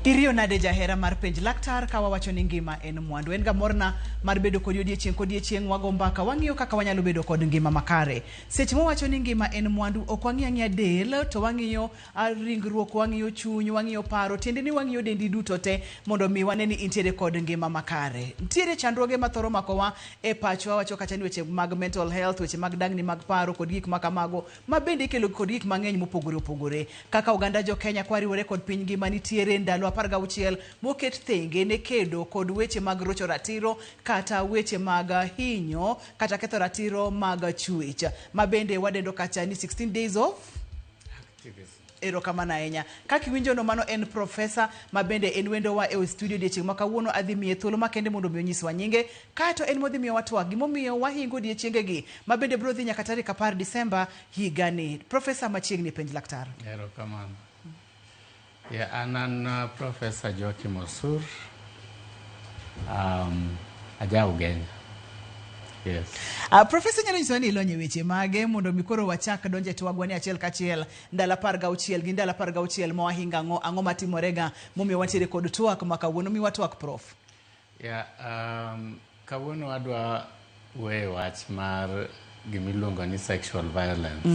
Iriyo nade jahera mar penj laktar ka wawacho ni ngima en mwandu. En ga morna mar bedo kodi odiechieng' kodiechieng' wago mbaka wang'iyo kaka wanyalo bedo kod ngima makare. Seche mwawacho ni ngima en mwandu ok wang'i ang'iya del to wang'iyo ringruok, wang'iyo chuny, wang'iyo paro, tiende ni wang'iyo dendi duto te mondo mi wane ni intiere kod ngima makare. Nitiere chandruoge mathoro makowa e pachwa, wacho kacha ni weche mag mental health, weche mag dangni mag paro kod gik makamago ma bende ikelo kod gik mang'eny mopogore opogore. Kaka oganda jo Kenya kwariwore kod piny ngima nitiere ndalo 16 moket thenge ne kedo kod weche mag rocho ratiro kata weche mag hinyo kata ketho ratiro mag chwech ma bende wadendo kacha ni 16 days of Activism. Erokamano ahinya. Kaka iwinjono mano en profesa ma bende en wendowa e studio odiechieng' ma kawuono. Adhi miye thuolo makende mondo mi onyiswa nyinge kaeto en modhi miyowa twak gimomiyo wahingo odiechiengegi ma bende biro dhi nyaka tarik 10 Disemba higani. Profesa machiegni penj laktar. Erokamano. Yeah, an Professor Joachim Osur. Aja Ugenya. Yes. Profesa nyalo nyisowa ni ilony e weche mage mondo mi koro wachak donjo e twagwa ni achiel kachiel ndalo 16 gi ndalo 16 ma wahingo ang'o ang'o matimorega momiyo wantiere kod twak ma kawuono miwa twak prof. Yeah, kawuono wadwa weyo wach mar gimiluongo ni sexual violence.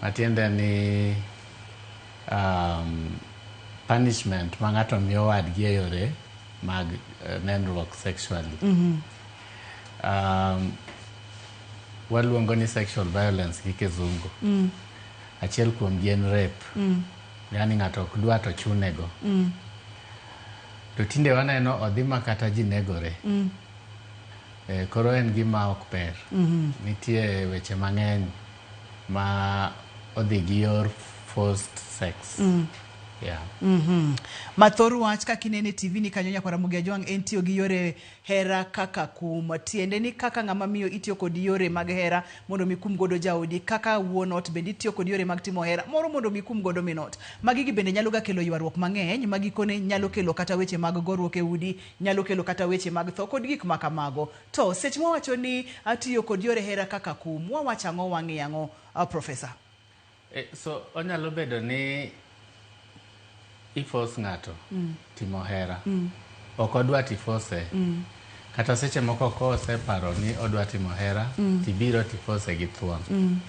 Matiende ni punishment ma ng'ato miyo wadgi e yore mag nenruok sexually. Waluongo ni sexual violence gi kizungu. Achiel kuom gi en rape. Yani ng'ato ok dwa to chunego. To tinde waneno odhi ma kata ji negore. Koro en gima ok ber. Nitie weche mang'eny ma odhi gi yor forced sex. Yeah. Ma thor wach kaka inene e TV ni kanyo nyakwar Ramogi Ajwang' en tiyo gi yore hera kaka kum. Tiende ni kaka ng'ama miyo itiyo kod yore mag hera mondo mi kum godo jaodi, kaka wuon ot bende itiyo kod yore mag timo hera moro mondo mi kum godo min ot. Magi gi bende nyalo ga kelo ywaruok mang'eny ma gikone nyalo kelo kata weche mag goruok e udi, nyalo kelo kata weche mag tho kod gik ma kamago. To seche mwawacho ni atiyo kod yore hera kaka kum, wawacho ang'o wang'iyo ang'o, Profesa? So onyalo bedo ni i-force ng'ato timo hera. Ok odwa ti-force. Kata seche moko koseparo ni odwa timo hera, tibiro ti-force gi thuon.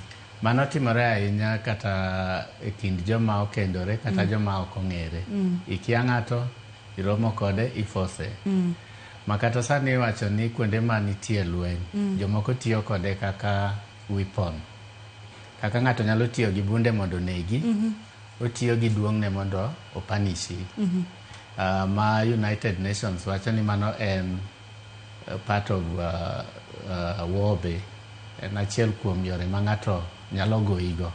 Mano timore ahinya kata e kind joma okendore kata joma ok ong'ere. Ikia ng'ato, iromo kode, i-force. Ma kata sani iwacho ni kuonde ma nitie lweny, jomoko tiyo kode kaka weapon. Kaka ng'ato nyalo tiyo gi bunde mondo onegi, otiyo gi duong'ne mondo opanishi. Ma United Nations wacho ni mano en part of war be. En achiel kuom yore ma ng'ato nyalo goyigo.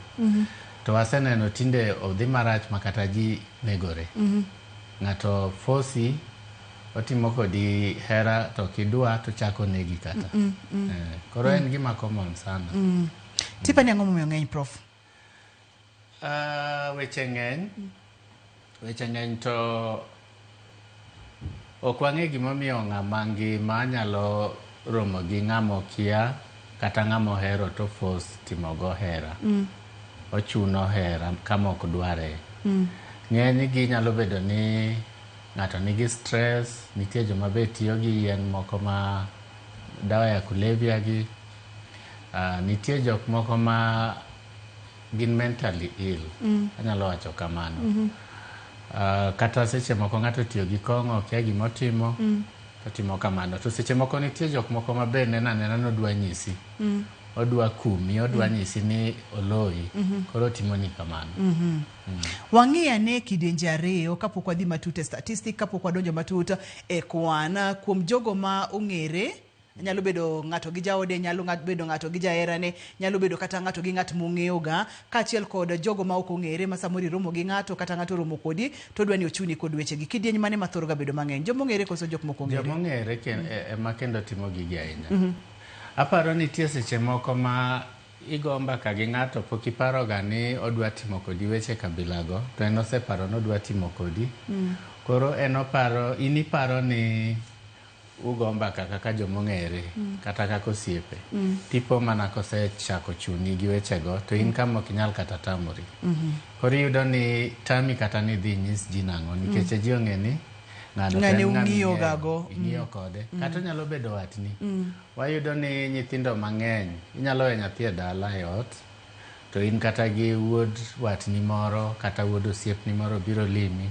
To waseneno tinde odhi marach ma kata ji negore. Ng'ato force otimo kodi hera to kidwa to chako negi kata. Koro en gima common sana. Tipani ang'o momiyo ng'eny prof? Weche ng'eny. Weche ng'eny to ok wang'e gimomiyo ng'ama ngima nyalo romo gi ng'ama okia kata ng'ama ohero to force timogo hera. Ochuno hera kama ok dware. Ng'eny gi nyalo bedo ni ng'ato nigi stress, nitie joma be tiyo gi yien moko ma dawa ya kulevya gi. Nitie jok moko ma gin mentally ill. Anyalo wacho kamano. Kata seche moko ng'ato otiyo gi kong'o okia gimotimo, totimo kamano. To seche moko nitie jok moko ma be neno anena ni odwa nyisi. Odwa kumi, odwa nyisi ni oloyi. Koro otimoni kamano. Wang'i ane kidienje ariyo kapok wadhi matut e statistic, kapok wadonjo matut e kwan kuom jogo ma ong'ere. Nyalo bedo ng'ato gi jaode, nyalo bedo ng'ato gi jaherane, nyalo bedo kata ng'ato gi ng'at mong'eyoga, kaachiel kod jogo ma ok ong'ere ma samoro iromo gi ng'ato kata ng'ato oromo kodi to odwa ni ochuni kod wechegi. Kidieny mane ma thoro ga bedo mang'eny? Joma ong'ere koso jok mok ong'ere? Joma ong'ere ema kendo timo gigi ahinya. Aparo nitie seche moko ma igo mbaka gi ng'ato pok iparoga ni odwa timo kodi weche kabilago, to en oseparo ni odwa timo kodi. Koro en oparo, in iparo ni ugo mbaka kaka jomong'ere kata kaka osiepe, tipo mana kosechako chuni gi wechego to in kama ok inyal kata tamori. Koro iyudo ni tami kata ni dhi inyis ji nang'o nikech ji ong'e ni ng'ano to Ng'ane en ng'ama ung'iyo ing'eyo, gago. Ing'iyo kode. Kata onyalo bedo watni. Wayudo ni nyithindo mang'eny inyalo weyo nyathi e dala e ot to in kata gi wuod watni moro kata wuod osiepni moro biro limi,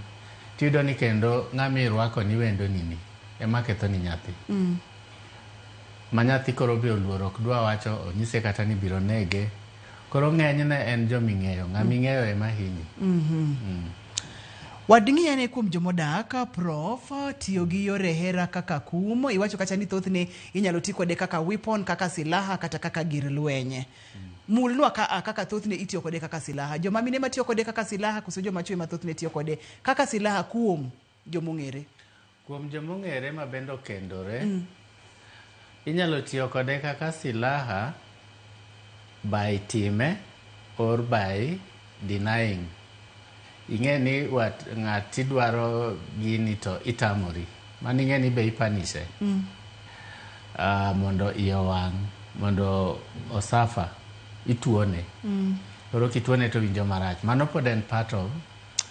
tiyudo ni kendo ng'ama irwako ni wendoni ni ema ketho ni nyathi. Ma nyathi koro be oluoro, ok dwa wacho, onyise kata ni biro nege. Koro ng'enyne en joming'eyo, ng'ama ing'eyo ema hinyi. Wadng'iyane kuom jomodak, Prof, tiyo gi yore hera kaka kum. Iwacho kacha ni thothne inyalo ti kode kaka weapon, kaka silaha kata kaka gir lweny. Mulnwa ka kaka thothne itiyo kode kaka silaha. Joma mine matiyo kode kaka silaha koso joma chwo ema thothne tiyo kode kaka silaha kuom jomong'ere? Kuom jomong'ere ma bende okendore, inyalo tiyo kode kaka silaha by time or by denying. Ing'e ni wat ng'ati dwaro gini to itamori. Mano ing'e ni be ipanishe. Mondo iye owang', mondo osafa, ituone. Koro kituone to owinjo marach. Mano pod en part of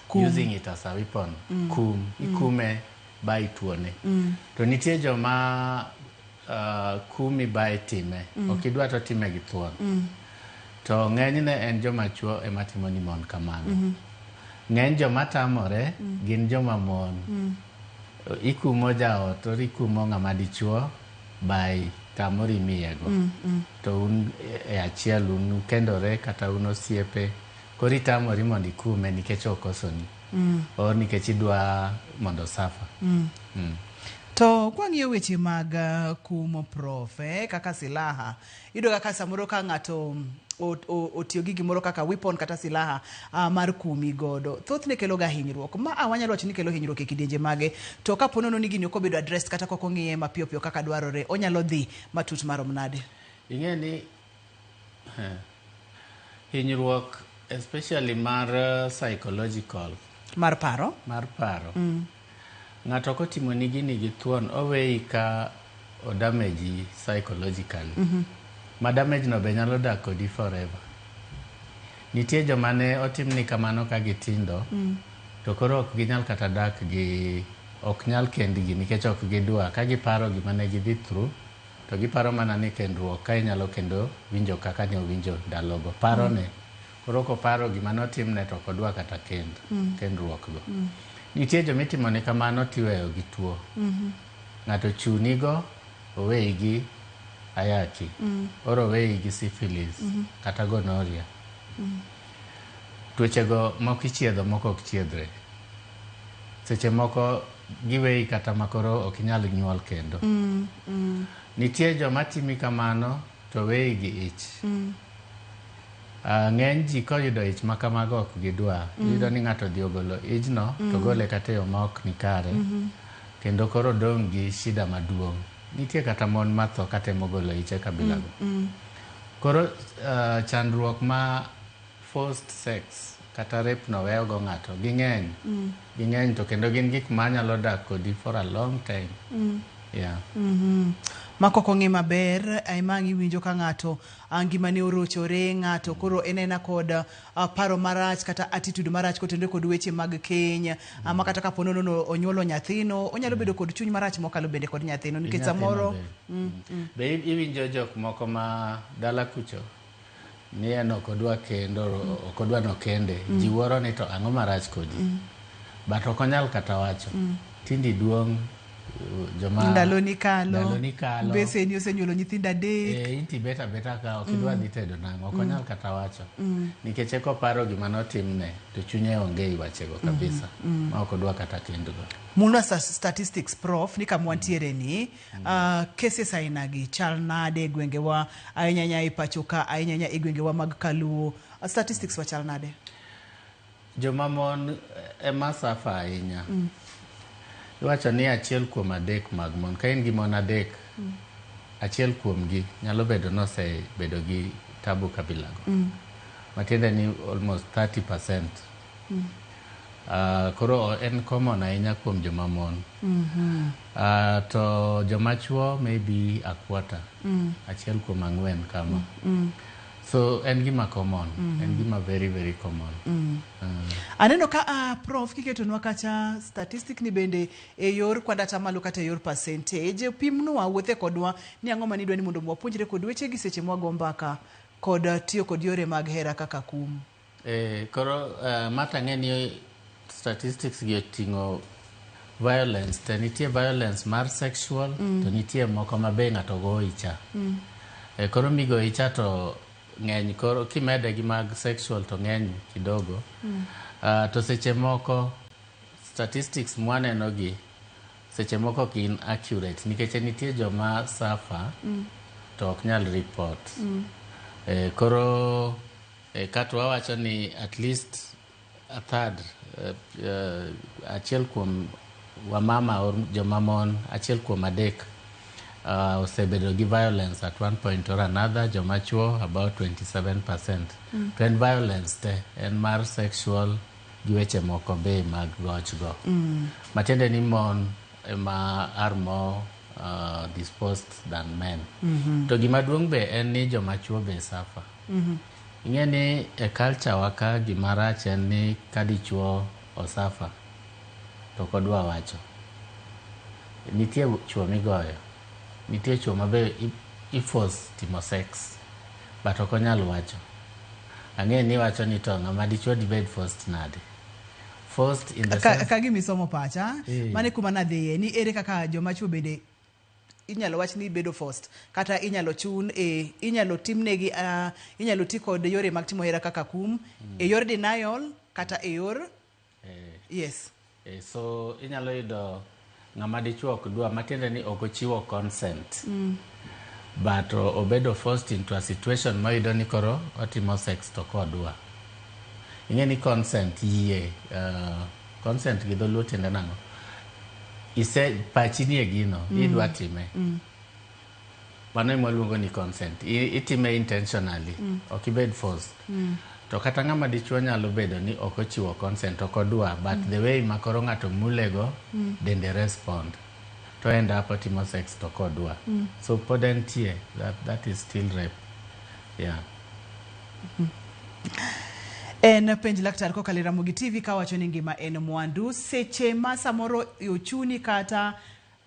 Kum. Using it as a weapon. Kum. Ikume by tuone. To nitie joma kumi by time. Ok idwa to time gi thuon. To ng'enyne en joma chuo ema timo ni mon kamano. Ng'eny joma tamore gin joma mon. Ikumo jaot or ikumo ng'ama dichuo by tamori miyego. To un e achiel un ukendore kata un osiepe, koro itamori mondo ikume nikech okosoni. Or nikech idwa mondo osafa. To kwang'iyo weche mag kumo, Prof, kaka silaha, iyudo kaka samoro ka ng'ato otiyo gi gimoro kaka weapon kata silaha mar kumi godo, thothne kelo ga hinyruok. Ma wanyalo wacho ni kelo hinyruok e kidienje mage, to kapo nono ni gini ok obedo addressed kata kok ong'iye mapiyo piyo kaka dwarore, onyalo dhi matut marom nade? Ing'e ni hinyruok especially mar psychological Mar paro. Mar paro. Ng'ato kotimoni gini gi thuon, oweyi ka odameji psychologically. Ma damage no be nyalo dak kodi forever. Nitie joma ne otimni kamano ka gitindo, to koro ok ginyal kata dak gi, ok nyal kendgi nikech ok gidwa. Ka giparo gima ne gidhi through, to giparo mana ni kendruok ka inyalo kendo winjo kaka ne owinjo ndalogo. Paro ne. Koro koparo gima notimne to ok odwa kata kend, kendruok go. Nitie joma itimone kamano tiweyo gi tuo. Ng'ato chuni go, oweyi gi ayaki, or oweyi gi syphilis, kata gonorrhea. Tuochego moko ichiedho, moko ok chiedhre. Seche moko giweyi kata makoro ok inyal nyuol kendo. Nitie joma timi kamano to weyi gi ich. Ng'eny ji koyudo ich ma kamago ok gidwa. Iyudo ni ng'ato odhi ogolo ijno to gole kata e yo ma ok nikare. Kendo koro odong' gi shida maduong'. Nitie kata mon matho katemo golo ich e kabilago. Koro chandruok ma forced sex kata rape no weyo go ng'ato ging'eny. Ging'eny to kendo gin gik manyalo dak kodi for a long time. Yeah. Ma kok ong'i maber, ema ang' iwinjo ka ng'ato ngimane orochore, ng'ato koro en aena kod paro marach kata attitude marach kotenore kod weche mag keny, ma kata kapo nono onyuolo nyathino, onyalo bedo kod chuny marach mokalo bende kod nyathino, nikech samoro Be iwinjo jok moko ma dala kucho ni en ok odwa kendo, ok odwa nokende. Ji wuoro ni to ang'o marach kodi. But ok onyal kata wacho. Tindi duong' joma ndalo ni kalo, ndalo ni kalo. Mbeseni osenyuolo nyithindo adek. Inti bet abeta ka ok idwa dhi tedo nang'o, ok onyal kata wacho. Nikech eko paro gima notimne to chunye onge e wachego kabisa. Ma ok odwa kata kendgo. Mulnwa statistics, Prof, ni kama wantiere ni cases aina gi chal nade e gwengewa, ahinya ahinya e pacho ka, ahinya ahinya e gwengewa mag Kaluo. Statistics wa chal nade? Joma mon ema suffer ahinya. Iwacho ni achiel kuom adek mag mon, ka in gi mon adek, achiel kuomgi nyalo bedo nosebedo gi tabu kabilago. Matiende ni almost 30%. Koro en common ahinya kuom joma mon. To joma chuo maybe a quarter, achiel kuom ang'wen kama. So en gima common, en gima very very common. Aneno ka Prof kiketonwa kacha statistic ni bende e yor kwand atamalo kata e yor percentage pimnwa wuothe kodwa ni ang'o mane idwa ni mondo wapuonjre kod wechegi seche mwago mbaka kod tiyo kod yore mag hera kaka kum. Koro Martha ang'e ni statistics gi oting'o violence to nitie violence mar sexual to nitie moko ma be ng'ato goyi cha. Koro migoyi cha to ng'eny koro kimede gi mag sexual to ng'eny kidogo. To seche moko statistics mwaneno gi seche moko ok gin accurate nikech nitie joma suffer to ok nyal report. Koro kata wawacho ni at least a third, achiel kuom wamama or joma mon achiel kuom adek osebedo gi violence at one point or another, joma chuo about 27%. To en violence te, en mar sexual gi weche moko be mag goch go. Matiende ni mon ema are more disposed than men. To gima duong' be en ni joma chuo be suffer. Ing'e ni e culture wa ka gima rach en ni ka dichuo osuffer to ok odwa wacho. Nitie chuo migoyo, nitie chuo ma be i force timo sex but ok onyal wacho. Ang'e ni iwacho ni to ng'ama dichuo dibed forced nade? Forced in the sense Ka gimisomo pacha mane kuma nadhiye ni ere kaka joma chuo bende inyalo wach ni bedo forced kata inyalo chun e inyalo timnegi inyalo ti kod yore mag timo hera kaka kum e yor denial kata e yor yes. So inyalo yudo ng'ama dichuo ok dwa matiende ni ok ochiwo consent. But obedo forced into a situation moyudo ni koro otimo sex to kodwa. Ing'e ni consent yie, consent gi dholuo tiende nang'o? Ise pachi nie gino, idwa time. Mano ema waluongo ni consent. Itime intentionally, ok ibed forced. To kata ng'ama dichuo nyalo bedo ni ok ochiwo consent, ok odwa, but the way ma koro ng'ato mulego, dende respond. To end up otimo sex to ok odwa. So pod entie, that is still rape. Yeah. En penj laktar kokalo e Ramogi TV kawacho ni ngima en mwandu seche ma samoro ochuni kata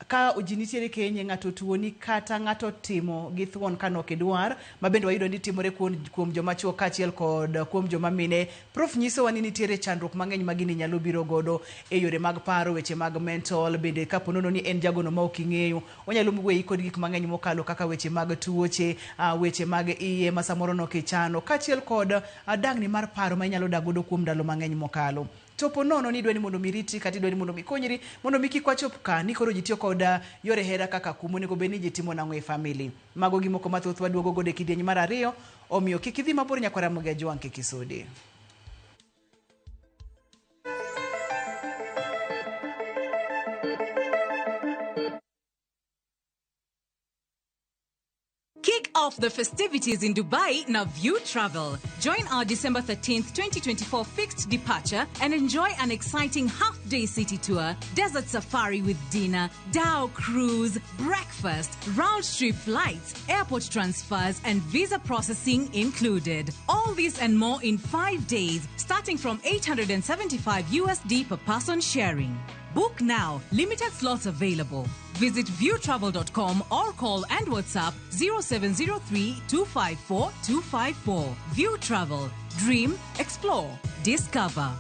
ka ji nitiere kenye ng'ato tuoni kata ng'ato timo gi thuon ka nok idwar ma bende wayudo ni timore kuom joma chuo kaachiel kod kuom joma mine. Prof nyisowa ni nitiere chandruok mang'eny ma gini nyalo biro godo e yore mag paro, weche mag mental, bende kapo nono ni en jagono ma ok ing'eyo onyalo weyi kod gik mang'eny mokalo kaka weche mag tuoche, weche mag iye ma samoro nok ichano kaachiel kod dangni mar paro ma inyalo dak godo kuom ndalo mang'eny mokalo. To po nono ni idwa ni mondo mi riti kata idwa ni mondo mi konyri mondo mi kik wachop ka ni koro ji tiyo kod yore hera kaka kum onego bed ni ji timo nang'o e family. Mago gimoko mathoth waduogo godo e kidieny mar ariyo omiyo kik idhi mabor nyakwar Ramogi Ajwang' kik isudi. Kick off the festivities in Dubai now View Travel. Join our December 13th, 2024 fixed departure and enjoy an exciting half-day city tour, desert safari with dinner, dhow cruise, breakfast, round-trip flights, airport transfers, and visa processing included. All this and more in 5 days, starting from 875 USD per person sharing. Book now. Limited slots available. Visit viewtravel.com or call and WhatsApp 0703 254 254. View Travel. Dream, explore, discover.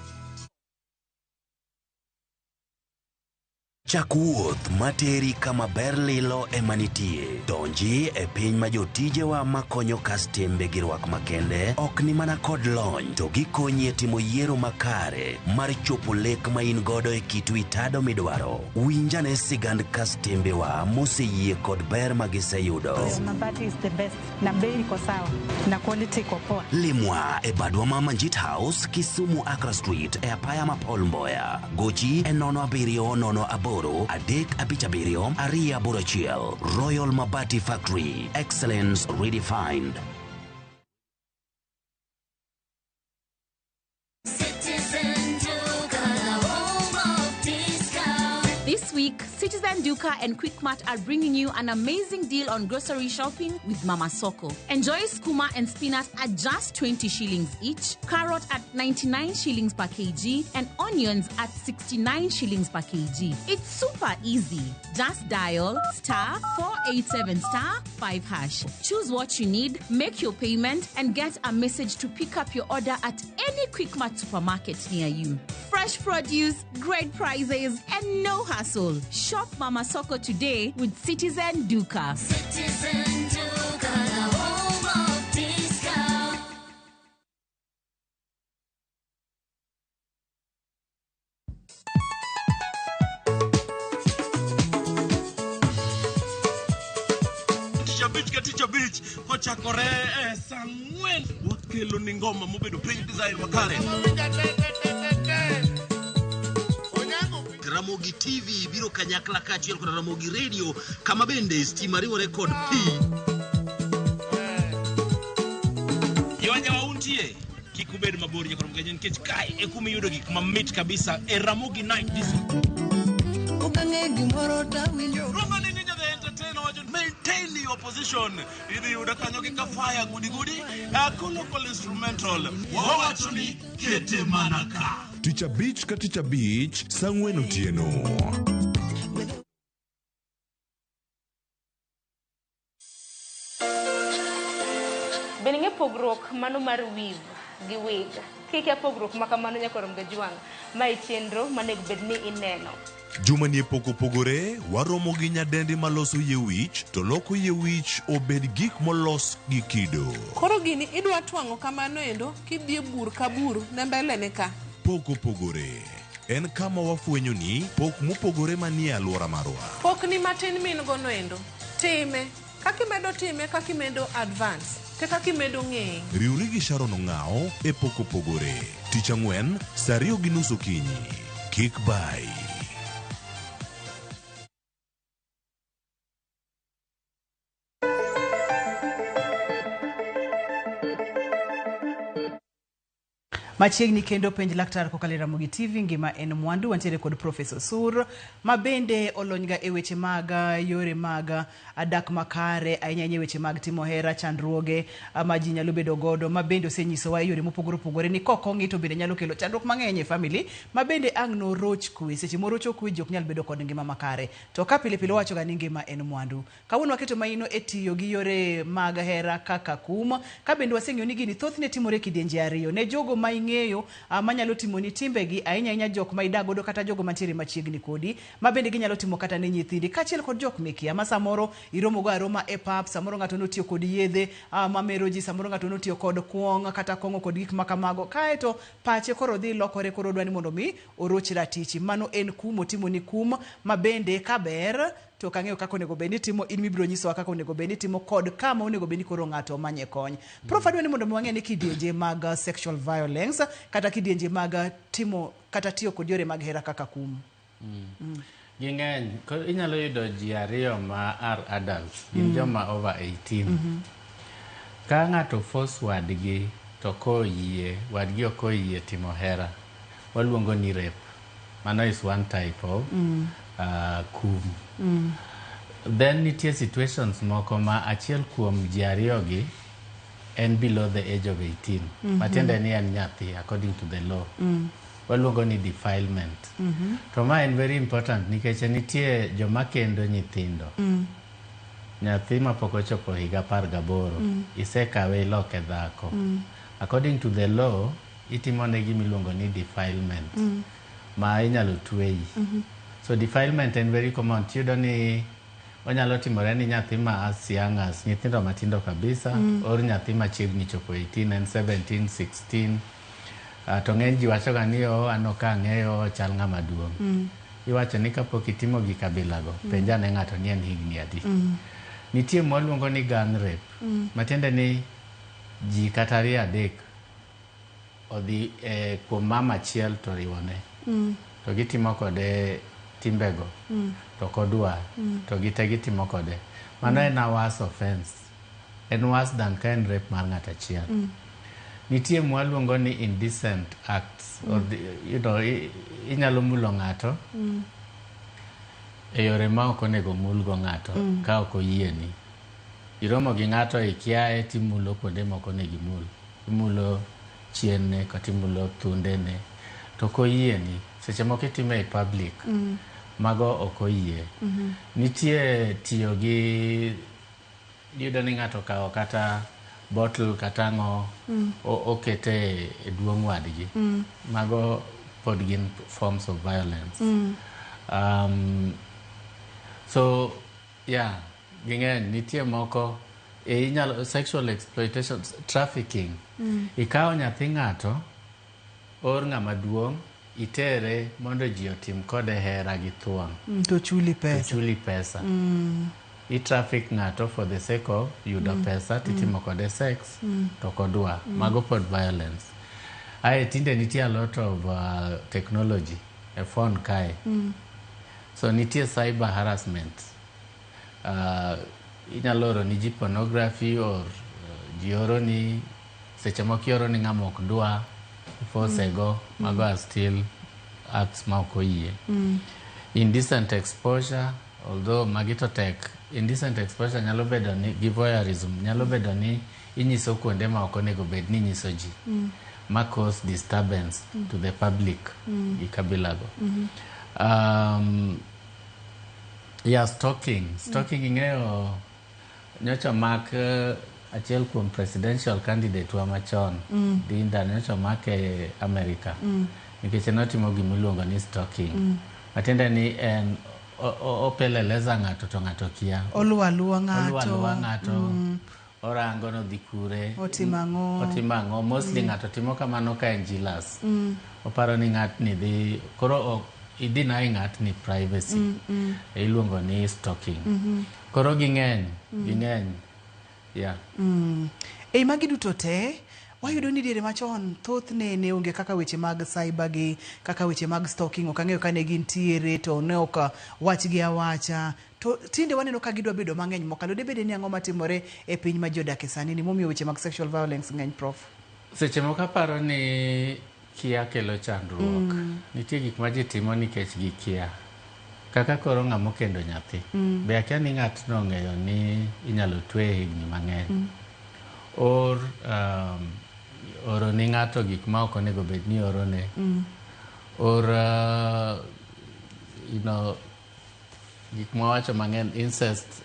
Chak wuoth materi kama ber lilo ema nitie. Donji e piny ma jotijewa makonyo kastembe gi rwak makende ok ni mana kod lony to gikonyi e timo yiero makare mar chopo lek ma in godo e kit wi tado midwaro. Winjane sigand kastembewa moseyie kod ber ma giseyudo. Mabati is the best na bei iko sawa na quality iko poa. Limwa e badwa ma Manjit House, Kisumu Accra Street e apaya ma Paul Mboya. Gochi e 0708 357 281. Royal Mabati Factory. Excellence redefined. Citizen Duka. week, Citizen Duka and Quickmart are bringing you an amazing deal on grocery shopping with Mama Soko. Enjoy skuma and spinach at just 20 shillings each, carrot at 99 shillings per kg, and onions at 69 shillings per kg. It's super easy. Just dial *487 *5#. Choose what you need, make your payment, and get a message to pick up your order at any Quickmart supermarket near you. Fresh produce, great prices, and no hassle. Shop Mama Soko today with Citizen Duka. Citizen Duka, the home of discount. Tich abich ka tich abich kochakore e saa ang'wen wakelo ni ngoma mobedo piny design makare. Ramogi TV biro kanyakla kaachiel kod Ramogi Radio kama bende stima riwore kod pi. Yonya wauntie kik ubed mabor nyakoro mgenye nikech kae e kuma iyudo gik mamit kabisa e Ramogi Night Disco. Okang'e gimoro tawinjo. Roma ni Ninja the Entertainer wacho maintain your position. Idhi yudo kanyo gi kafaya gudi gudi local instrumental. Wawacho ni kete mana ka. Tich abich ka tich abich saa ang'wen otieno. Bende ing'e pogruok mano mar weave gi wig? Kikia pogruok ma kamano nyakoro Mgajwang', mae chenro manego bed ni ineno. Juma ni pok opogore, waromo gi nyadendi maloso yie wich to loko yie wich obed gik molos gi kido. Koro gini idwa twang'o kamano endo kidhi e bur ka bur ne mbele ne ka. Pok opogore en kama wafwenyo ni pok mopogore manie alwora marwa. Pok ni matin min gono endo. Time. Kaka imedo time, kaka imedo advance, te kaka imedo ng'eyo. Riwri gi Sharon Ong'ao e Pok Opogore. Tich ang'wen, saa 2:30 okinyi. Kik bai. Machiegni kendo penj laktar kokalo e Ramogi TV, ngima en mwandu. Wantiere kod Professor Sur ma bende olonyga e weche mag yore mag dak makare, ahinya ahinya e weche mag timo hera, chandruoge ma ji nyalo bedo godo, ma bende osenyisowa e yore mopogore opogore ni kok ong'i to bende nyalo kelo chandruok mang'eny e family, ma bende ang' noroch kwe. Seche morocho kwe ji ok nyal bedo kod ngima makare. To ka pile pile wawachoga ni ngima en mwandu. Kawuono waketo maino e tiyo gi yore mag hera kaka kum, ka bende waseng'eyo ni gini thothne timore e kidienje ariyo. Ne jogo ma ing'eyo manyalo timo ni timbegi, ahinya ahinya jok ma idak godo kata jogo mantiere machiegni kodi, ma bende ginyalo timo kata ne nyithindi, kaachiel kod jok mikia ma samoro iromo go aroma e pap, samoro ng'ato notiyo kod yedhe mamero ji, samoro ng'ato notiyo kod kuong' kata kong'o kod gik makamago, kaeto pache koro dhi lokore, koro dwa ni mondo mi oroch ratichi. Mano en kum, otimo ni kum ma bende kaber to ok ang'eyo kaka onego bed ni itimo, in mibiro nyisowa kaka onego bed ni itimo kod kama onego bed ni koro ng'ato omanye kony. Prof, adwa ni mondo mi wang'e ni kidienje mag sexual violence kata kidienje mag timo kata tiyo kod yore mag hera kaka kum. Ging'eny. Inyalo yudo ji ariyo ma are adults, gin joma over 18. Ka ng'ato force wadgi to koyie, wadgi ok oyie timo hera, waluongo ni rape. Mano is one type of kum. Then nitie situations moko ma achiel kuom ji ariyogi en below the age of 18. Matiende ni en nyathi according to the law. Waluongo ni defilement. To ma en very important nikech nitie joma kendo nyithindo. Nyathi mapok ochopo higa 18, isekawe iloke dhako. According to the law, itimone gima iluongo ni defilement. Ma inyalo tweyi. So defilement en very common. Tiyudo ni onyalo timore ni nyathi ma as young as nyithindo matindo kabisa, or nyathi machiegni chopo 18 and 17, 16. To ng'eny ji wachoga ni an ok ang'eyo chal ng'ama duong'. Iwacho ni kapok itimo gik abilago, penj ane ng'ato ni en higni adi. Nitie mwaluongo ni gang rape. Matiende ni ji kata ariyo adek odhi kuom mama achiel to riwone. To gitimo kode timbego. To kodwar. To gite gitimo kode. Mano en a worse offense. En worse than ka en rape mar ng'ato achiel. Nitie mwaluongo ni indecent acts. Or the, you know, inyalo mulo ng'ato. E yore ma ok onego mulgo ng'ato ka ok oyieni. Iromo gi ng'ato ikiaye timulo kuonde mok onego imul. Imulo chienne kata imulo thundene. To ok oyieni. Seche moko itime e public. Mago ok oyie. Nitie tiyo gi iyudo ni ng'ato okawo kata bottle kata ang'o okete e duong' wadgi. Mago pod gin forms of violence. So yeah, ging'eny nitie moko e inyalo sexual exploitation, trafficking. Ikawo nyathi ng'ato or ng'ama duong' itere mondo ji otim kode hera gi thuon. To chuli To pesa. chuli pesa. I traffic ng'ato for the sake of yudo pesa titimo kode sex to ok odwa. Mago pod violence. Ae tinde nitie a lot of technology e phone kae. So nitie cyber harassment. Inyalo oro ni ji pornography or ji oro ni seche moko ioro ni ng'ama ok dwa force go. Mago are still acts ma ok oyie. Indecent exposure, although magi to tek. Indecent exposure nyalo bedo ni gi voyeurism nyalo bedo ni inyiso kuonde ma ok onego bed ni inyiso ji. Ma cause disturbance to the public gi kabila go. Yeah, stalking. Stalking ing'eyo nyocha mak achiel kuom presidential candidate wa machon Dinda nyocha omak e America nikech notimo gimiluongo ni stalking. Matiende ni en opeleleza ng'ato to ng'ato kia. Oluwo aluwa Oluwo aluwa ng'ato. ng'ato. Orango nodhi kure. Otimo ang'o. Otimo ang'o. Mostly ng'ato timo kamano ka en jealous. Oparo ni ng'atni dhi koro i deny ng'atni privacy. Iluongo ni stalking. Koro ging'eny, ging'eny. Yeah. Ei magi duto te, wayudo ni diere machon thothne ne onge kaka weche mag cyber gi, kaka weche mag stalking ok ang'eyo ka ne gintiere to ne ok wachgi awacha. To tinde waneno ka gidwa bedo mang'eny mokalo. Debede ni ang'o matimore e piny ma ji odake sani ni momiyo weche mag sexual violence ng'eny, Prof? Seche moko aparo ni kia kelo chandruok. Nitie gik ma ji timo nikech gikia. Kaka koro ng'ama okendo nyathi. Be akia ni ng'atno ong'eyo ni inyalo tweye higni mang'eny. Or oro ni ng'ato gik ma ok onego bed ni orone. Or gik mawacho mang'eny incest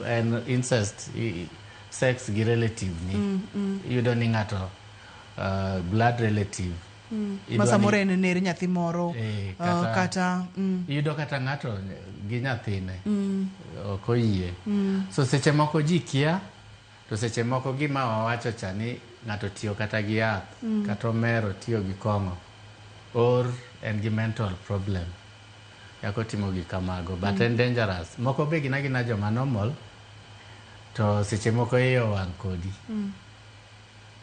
en incest sex gi relative ni. Iyudo ni ng'ato blood relative. Ma samoro en ner nyathi moro. Eh, kata iyudo kata ng'ato gi nyathine ok oyie. So seche moko ji kia to seche moko gima wawacho cha ni ng'ato tiyo kata gi yath kata omero tiyo gi kong'o or en gi mental problem yako timo gik kamago but en dangerous. Moko be gin agina joma normal to seche moko iye owang' kodi.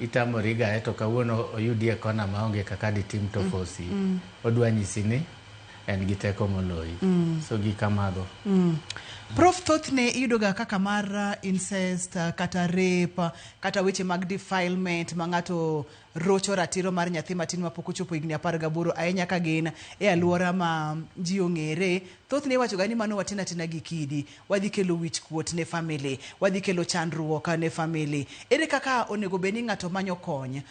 Itamori gaye to kawuono oyudi e kona maonge kaka ditim to fosi. Odwa nyisi ni en gi teko moloyi. So gik kamago. Prof, thothne iyudo ga kaka mar incest kata rape kata weche mag defilement ma ng'ato rocho ratiro mar nyathi matin mapok ochopo higni 18 ahinya ka gin e alwora ma ji ong'ere. Thothne iwacho ga ni mano watin atina gi kidi, wadhi kelo wich kuot ne family, wadhi kelo chandruok ne family. Ere kaka onego bed ni ng'ato manyo kony?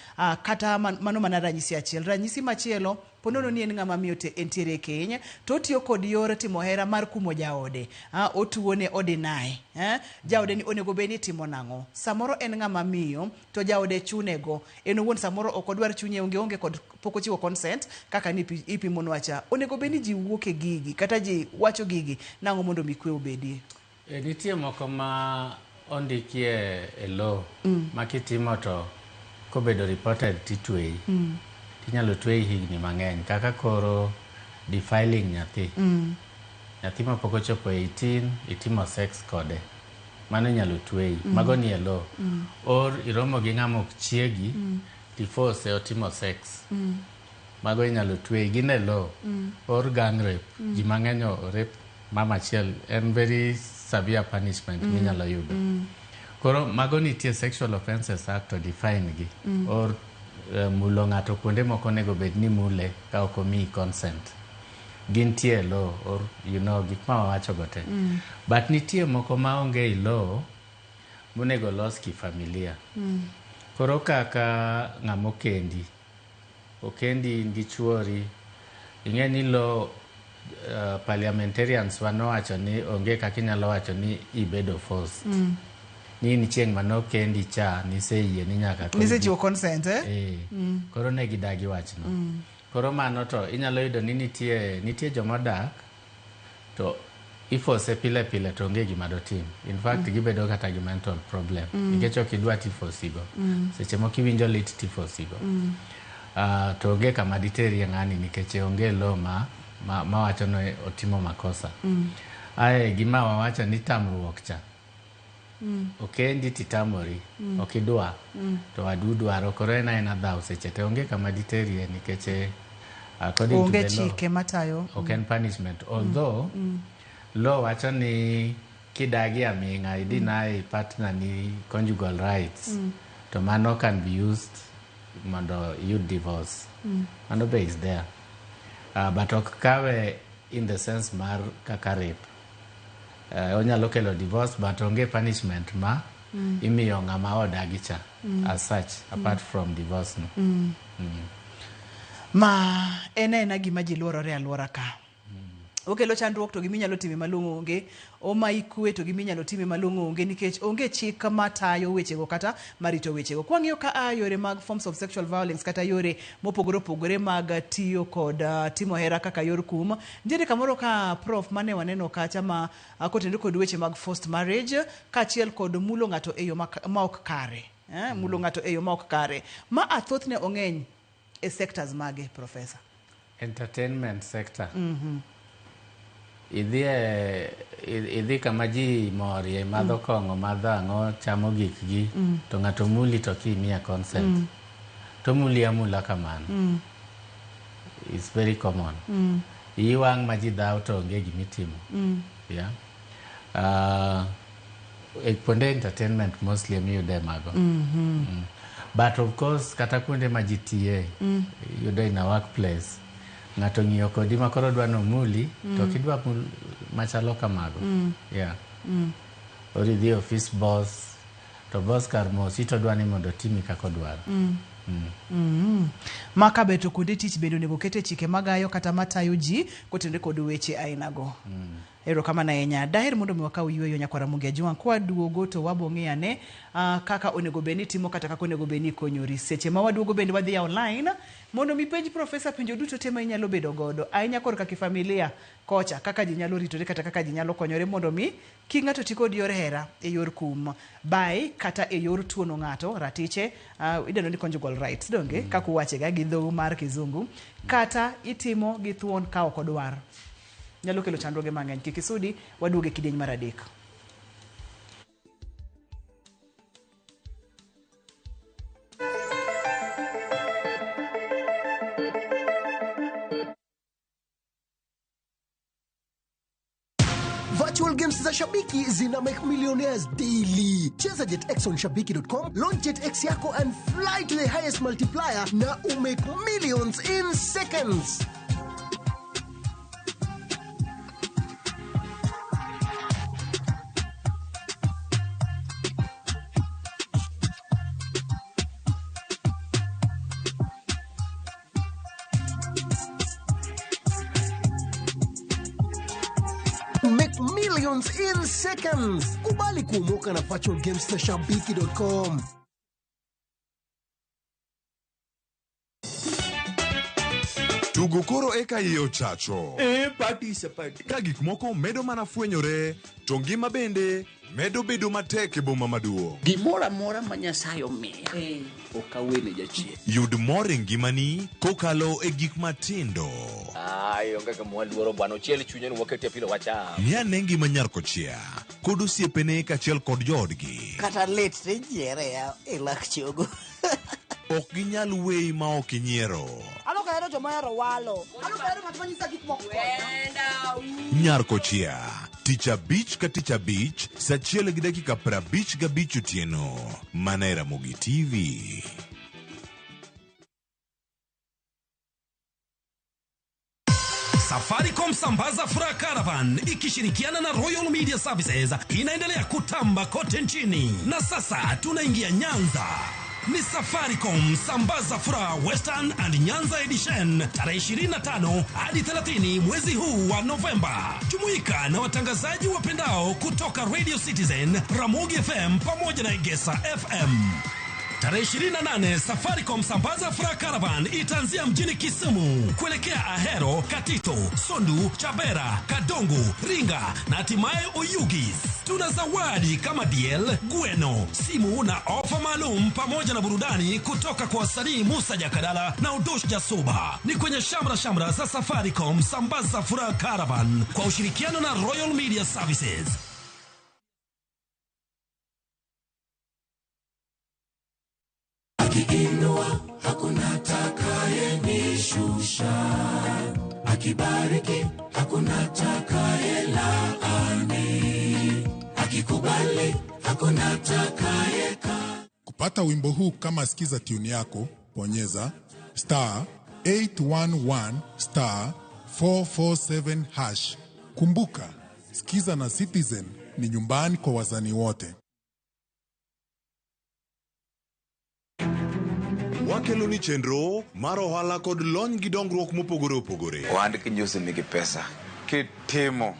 Kata mano mana ranyisi achiel. Ranyisi machielo, ponono ni en ng'ama miyo te entiere e keny, to otiyo kod yor timo hera mar kumo jaode. Otuone odinae. Jaode ni onego bed ni timo nang'o? Samoro en ng'ama miyo, to jaode chunego. En owuon samoro ok odwar chunye onge kod pok ochiwo consent kaka ni ipimonwa cha. Onego bed ni ji wuok e gigi, kata ji wacho gigi, nang'o mondo mi kwe obedie? Nitie moko ma ondikie e law ma kitimo to kobedo reported titweyi. Tinyalo tweyi higni mang'eny kaka koro defiling nyathi. Nyathi mapok ochopo 18 itimo sex kode. Mano inyalo tweyi. Mago nie e law. Or iromo gi ng'ama ok chiegi tiforce otimo sex. Mago inyalo tweyi gin e law. Or gang rape. Ji mang'eny o rape mama achiel en very severe punishment minyalo yudo. Koro mago nitie Sexual Offences Act to define gi. Or mulo ng'ato kuonde moko onego bed ni mule ka ok omiyi consent. Gintie e law or you know gik ma wawacho go te. But nitie moko ma onge e law monego los kifamilia. Koro kaka ng'ama okendi, okendi in gi chuori, ing'e ni law parliamentarians wa nowacho ni onge kaka inyalo wacho ni ibedo forced. Ni in chieng' manokendi cha niseyie ni nyaka koro Nisechiwo consent eh? Eh, koro ne gidagi wachno. Koro mano to inyalo yudo ni nitie joma odak to ifose pile pile to onge gima dotim. In fact gibedo kata gi mental problem nikech ok idwa tifosigo. Seche moko iwinjo lit tifosigo. To onge kama diterie ng'ani nikech onge law ma mawacho ni otimo makosa. Ae gima wawacho ni tamruok cha. Okendi titamori, ok idwa, to wadu dwaro, koro en aena dhaw seche te, onge kama diterie nikech according to Onge the law, chike matayo. Ok en punishment. Although law wacho ni kidagi aming'a, i deny partner ni conjugal rights, to mano can be used mondo iyud divorce. Mano be is there. But ok kawe in the sense mar kaka rape. Onyalo kelo divorce but onge punishment ma imiyo ng'ama odagi cha as such apart from divorce no. Ma en aena gima ji luorore e alwora ka. Okelo chandruok to giminyalo time malong'o onge, omayi kwe to giminyalo time malong'o onge nikech onge chik matayo wechego kata marito wechego. Kwang'iyo ka a yore mag forms of sexual violence kata yore mopogore opogore mag tiyo kod timo hera kaka yor kum, nitiere kamoro ka prof mane waneno kacha ma kotenore kod weche mag forced marriage kaachiel kod mulo ng'ato e yo ma ok kare. Mulo ng'ato e yo ma ok kare. Ma a thothne ong'eny e sectors mage, Professor? Entertainment sector. Idhi e idhi kama ji morie, madho kong'o, madho ang'o, chamo gikgi, to ng'ato muli to kimiya consent. To muli amula kamano. It's very common. Iyi wang' ma ji dhaw to onge gimitimo. Yeah. E kuonde entertainment mostly emiyude mago. But of course kata kuonde ma ji tiye, iyudo in a workplace, ng'ato ng'iyo kodi ma koro dwa nomuli, to ok idwa mul machalo kamago. Yeah. Or idhi e office boss, to boss kar mosi to dwa ni mondo otimi kaka odwaro. Ma ka beto kuonde tich bende onego kete chike magayo kata matayo ji kotenore kod weche ainago. Erokamano ahinya. Daher mondo mi wakaw yueyo nyakwar Ramogi Ajwang'. Kwaduogo to wabo ng'iyo ane kaka onego bed ni itimo kata kaka onego bed ni ikonyori. Seche ma waduogo bende wadhi yawo line mondo mi penj profesa penjo duto te ma inyalo bedo godo. Ahinya korka kifamilia kocha kaka ji nyalo ritore kata kaka ji nyalo konyore mondo mi kik ng'ato ti kod yor hera e yor kum bai kata e yor tuono ng'ato ratiche idendo ni conjugal rights donge kaka uwachega gi dhou mar kizungu kata itimo gi thuon ka ok odwar nyalo kelo chandruoge mang'eny. Kik isudi, waduogo e kidieny mar adek. Virtual games za Shabiki zina make millionaires daily. Cheza JetX on shabiki.com, launch JetX yako and fly to the highest multiplier na umake millions in seconds. Make millions in seconds. Kubali kuomoka na virtual games za shabiki.com. Tugo koro eka iye ochacho. E party is a party. Ka gik moko medo mana fwenyore, to ngima bende medo bedo matek e boma maduong'. Gimoro amora ma Nyasaye omiya ok awene jachien. Yud mor e ngimani kokalo e gik matindo. Ai, onge gima waluoro bwana, ochiel chunye ni wakete pilo wacham. Ng'i ane ngima nyar kochia kod osiepene kaachiel kod joodgi. Kata lit tinyiere ya e lak chogo. Ok ginyal weyi ma ok inyiero. An ok ahero joma ohero walo. An ok ahero ng'at ma nyisa gik moko. Nyar kochia, tich abich ka tich abich, sa 1:55 otieno. Mana e Ramogi TV. Safaricom Sambaza Furaha Caravan ikishirikiana na Royal Media Services inaendelea kutamba kote nchini, na sasa tunaingia Nyanza. Ni Safaricom Sambaza Furaha Western and Nyanza Edition tarehe 25 hadi 30 mwezi huu wa Novemba. Jumuika na watangazaji wapendao kutoka Radio Citizen, Ramogi FM pamoja na Egesa FM. Tarehe 28 Safaricom Sambaza Furaha Caravan itaanzia mjini Kisumu kuelekea Ahero, Katito, Sondu, Chabera, Kadongo, Ringa na hatimaye Oyugis. Tuna zawadi kama DL, Gweno, simu na ofa maalum pamoja na burudani kutoka kwa wasanii Musa Jakadala na Udosh Jasuba. Ni kwenye shamra shamra za Safaricom Sambaza Furaha Caravan kwa ushirikiano na Royal Media Services. Akiinua hakuna atakayenishusha, akibariki hakuna atakayelaani, akikubali hakuna atakayeka. Kupata wimbo huu kama sikiza tune yako, bonyeza star 811 star 447 hash. Kumbuka, sikiza na Citizen ni nyumbani kwa wazani wote. Wakelo ni chenro mar ohala kod lony gi dongruok mopogore opogore. Ohand kinjusi nigi pesa kitimo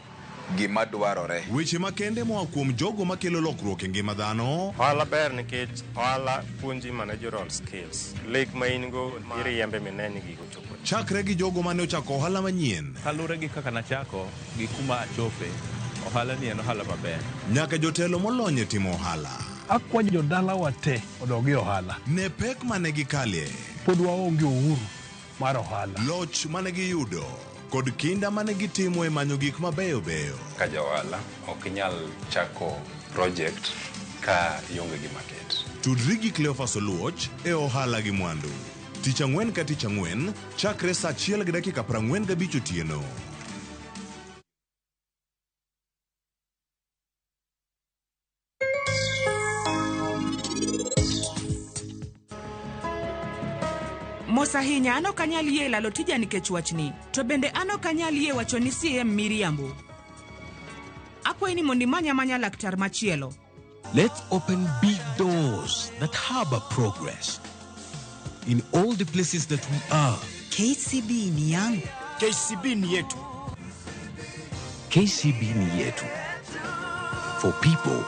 gima dwarore. Weche makende moa kuom jogo makelo lokruok e ngima dhano. Ohala ber nikech ohala puonji managerial skills. Lek ma in go iriembe mineni gigo chopo. Chakre gi jogo mane ochako ohala manyien. Kaluwore gi kaka nachako gi kuma achope, ohala ni en ohala maber. Nyaka jotelo molony e timo ohala. Akwayo jodalawa te odog e ohala. Ne pek mane gikalie. Pod waonge uhuru mar ohala. Loch mane giyudo kod kinda mane gitimo e manyo gik mabeyo beyo. Ka ja ohala ok inyal chako project ka ionge gi market. Tudri gi Cleophas Oluoch e ohala gi mwandu. Tich ang'wen ka tich ang'wen chakre saa 1:45 otieno. Mos ahinya, an ok anyal yie lalo tija nikech wachni. To bende an ok anyal yie wacho ni CM miriambo. Akwayi ni mondo imany amanya laktar machielo. Let's open big doors that harbor progress in all the places that we are. KCB ni yangu. KCB ni yetu. KCB ni yetu. For people,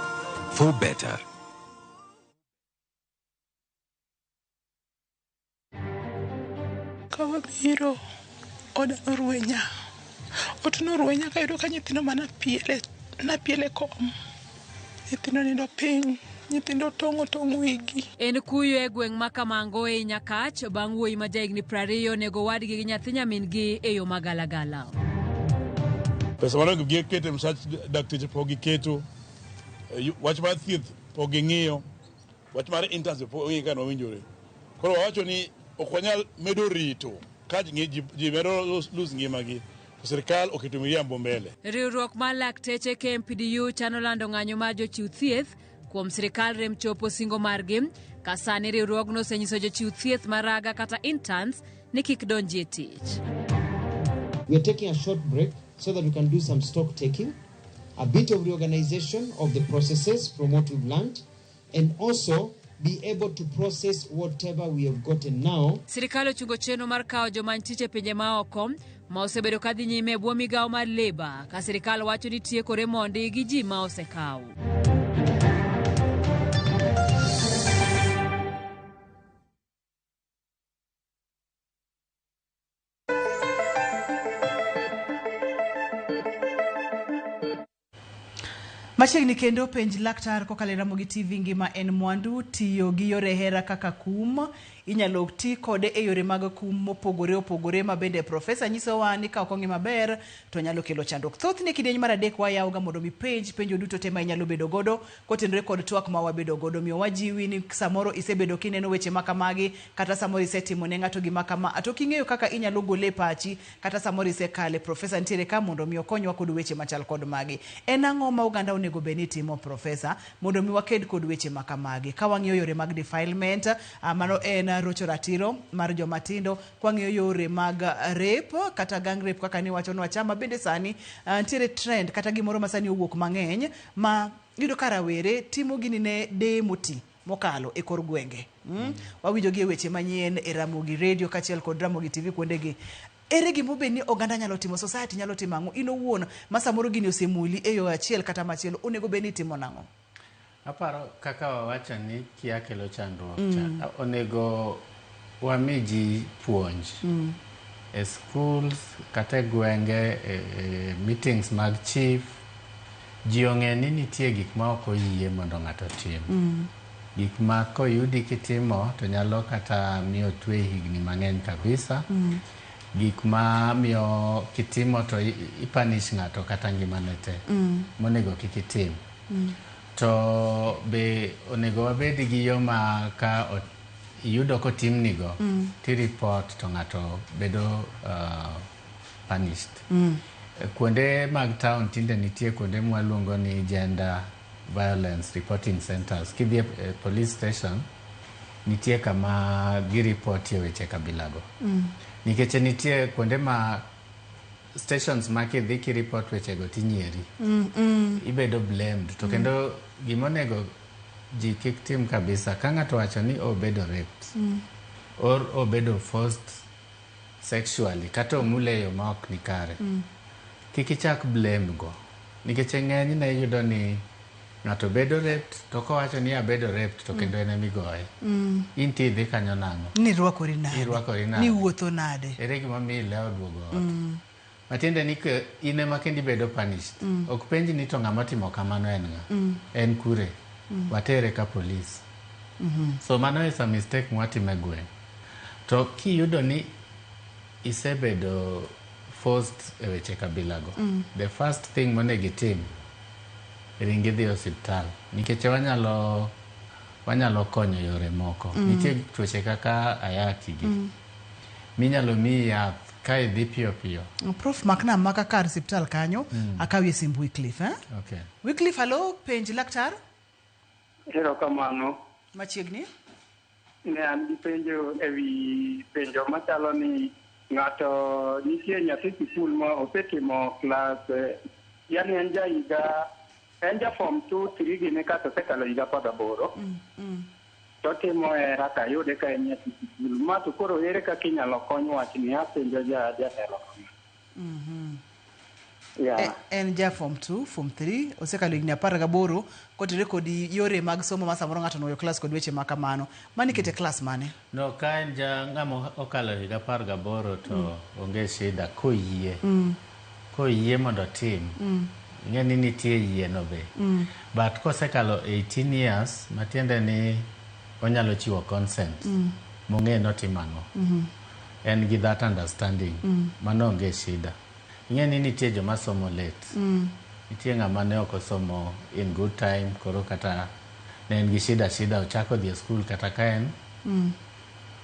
for better. Ka wabiro oda norwenya. Ot norwenya kayudo ka nyithindo mana napiele kom. Nyithindo nindo piny, nyithindo tong'o tong' wigi. En kuyo e gweng' ma Kamango e Nyakach bang' wuoyi ma jahigni 20 onego wadgi gi nyathi nyamin-gi e yo magalagala. Pesa mane giketo e msach dakteche pok giketo, wach mar thieth pok ging'iyo, wach mar interns pok ging'iyo kaka nowinjore. Koro wawacho ni ok wanyal medo rito ka ji medo lose ngimagi. Sirikal oketo miriambo mbele. Riwruok mar lakteche KMPDU chano lando ng'anyo mar jochiw thieth kuom sirikal rem chopo singo margi ka sani riwruogno osenyiso jochiw thieth maraga kata interns ni kik donji e tich. We are taking a short break so that we can do some stock taking, a bit of reorganization of the processes from what we've learned, and also be able to process whatever we have gotten now. Sirikal ochungo chenro mar kawo jomany tich e pinje maoko ma osebedo ka dhi nyime e bwo migawo mar Labour ka sirikal wacho ni tiekore mondi gi ji ma osekaw. Machiegni kendo penj laktar kokalo e Ramogi TV ngima en mwandu tiyo gi yore hera kaka kum inyalo ti kode e yore mag kum mopogore opogore ma bende profesa nyisowa ni ka ok ong'i maber to nyalo kelo chandruok. Thothne kidieny mar adek wayawoga mondo mi penj penjo duto te ma inyalo bedo godo kotenore kod twak ma wabedo godo. Omiyo wajiwi ni samoro isebedo kineno weche ma kamagi kata samoro isetimo ne ng'ato gima kama to ok ing'eyo kaka inyalo gole e pachi kata samoro isekale. Profesa nitiere ka mondo mi okonywa kod weche machal kod magi. En ang'o ma oganda onego monego bed ni itimo profesa mondo mi waked kod weche ma kamagi? Ka wang'iyo yore mag defilement, mano en rocho ratiro mar joma tindo, kwang'iyo yore mag rape kata gang rape kaka niwachonwa cha, ma bende sani nitiere trend kata gimoro ma sani owuok mang'eny ma iyudo ka rawere timo gini ne deye moti mokalo e kor gwenge. Wawinjo gi e weche manyien e Ramogi Radio kaachiel kod Ramogi TV kuondegi. Ere gima obed ni oganda nyalo timo, society nyalo timo ang'o? In owuon ma samoro gini osemuli e yo achiel kata machielo, onego bed ni itimo nang'o? Aparo kaka wawacho ni kia kelo chandruok cha. Onego wami ji puonj e schools kata e gwenge e meetings mag chief. Ji ong'e ni nitie gik ma ok oyie mondo ng'ato otim. Gik ma koyudi kitimo to nyalo kata miyo twe higni mang'eny kabisa. Gik ma miyo kitimo to ipunish ng'ato kata ngimane te. Monego kik itim. To be onego wabed gi yo ma ka iyudo kotimnigo ti report to ng'ato bedo punished. Kuonde mag town tinde nitie kuonde mwaluongo ni gender violence reporting centers. Kidhi e police station nitie kama giripotie weche kabilago. Nikech nitie kuonde ma stations ma kidhi kiripot wechego tinyieri. Ibedo blamed. To kendo gimonego ji kik tim kabisa ka ng'ato wacho ni obedo raped or obedo forced sexually kata omule e yo ma ok nikare. Kik ichak blame go. Nikech ng'enyne iyudo ni ng'ato bedo raped to kowacho ni abedo raped to kendo en emigoye. In to idhi kanyo nang'o? Ni rwakori nade? Irwakori nade? Ni wuotho nade? Ere gimomiyo ilewo duogo ot? Matiende ni in ema kendo ibedo punished. Ok penji ni to ng'ama otimo kamano en ng'a? En kure? Watere ka police. So mano is a mistake mwatimo e gweng'. To kiyudo ni isebedo forced e weche kabilago, the first thing monego itim, ring idhi e osiptal. Nikech wanyalo konyo yore moko. Nitie tuoche kaka ayaki gi. Minyalo miyi yath ka idhi piyo piyo. Prof, makna maka kar siptal kanyo, akawie simb Wycliffe, eh? Okay. Wycliffe, hello, penj laktar? Erokamano. Machiegni. Ne an gi penjo ewi penjo machalo ni ng'ato nitie nyathi sikul ma osetimo klas yani en ja higa en ja form 2 3 gini kata osekalo higa 18 to timo hera tayude ka en nyathi sikul ma to koro ere kaka inyalo kony wachni apenjo ja jatelo kama. Yeah. En ja form 2, form 3, osekalo higni 18 kotere kod yore mag somo ma samoro ng'ato onuoyo klas kod weche ma kamano. Mani ikete klas mane? No, ka en ja ng'ama okalo higa 18 to onge shida koyie. Koyie mondo otim. Ing'e ni nitie yie no be. But kosekalo 18 years, matiende ni onyalo chiwo consent. Mong'e notimo ang'o. En gi that understanding. Mano onge shida. Ing'e ni nitie joma somo late. Nitie ng'ama ne ok osomo in good time, koro kata ne en gi shida ochako dhi e school kata ka en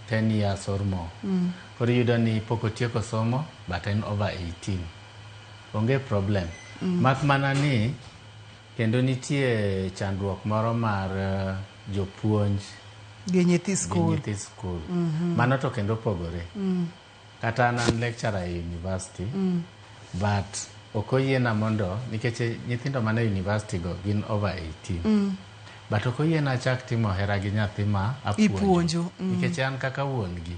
10 years or more. Koro iyudo ni pok otieko somo but en over 18. Onge problem. Mak mana ni kendo nitie chandruok moro mar jopuonj gi nyithi skul. Gi nyithi skul. Mano to kendo opogore. Kata an an lecturer e university, but ok oyiena mondo nikech nyithindo mane university go gin over 18. But ok oyiena chak timo hera gi nyathi ma apuonjo. Ipuonjo. Nikech an kaka wuon gi.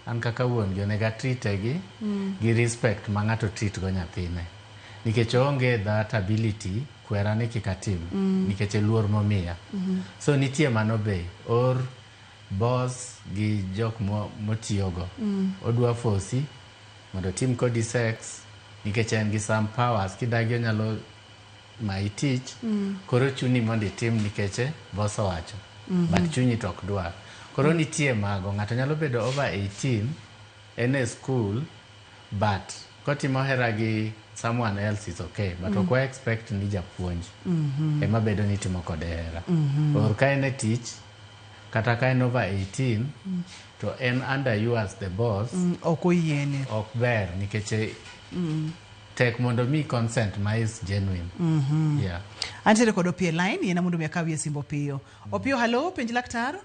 An kaka wuon gi onego atreat gi gi respect ma ng'ato treat go nyathine. Nikech oonge that ability kwera ni kik atim. Nikech e luor momiya. So nitie mano be or boss gi jok motiyogo. Odwa fosi mondo otim kodi sex nikech en gi some powers kidagi onyalo mayi tich. Koro chuni mondo itim nikech boss owacho. But chunyi to ok dwar. Koro nitie mago ng'ato nyalo bedo over 18 en e school but kotimo hera gi someone else is okay but ok wa expect ni japuonj ema bedo ni timo kode hera. Or ka en e tich kata ka en over 18 to en under you as the boss Ok oyiene. Ok ber nikech Tek mondo mi consent ma is genuine. Yeah. Antiere kod Opiyo e line, yiena mondo mi akawie simb Opiyo. Opiyo, hallo, penj laktar.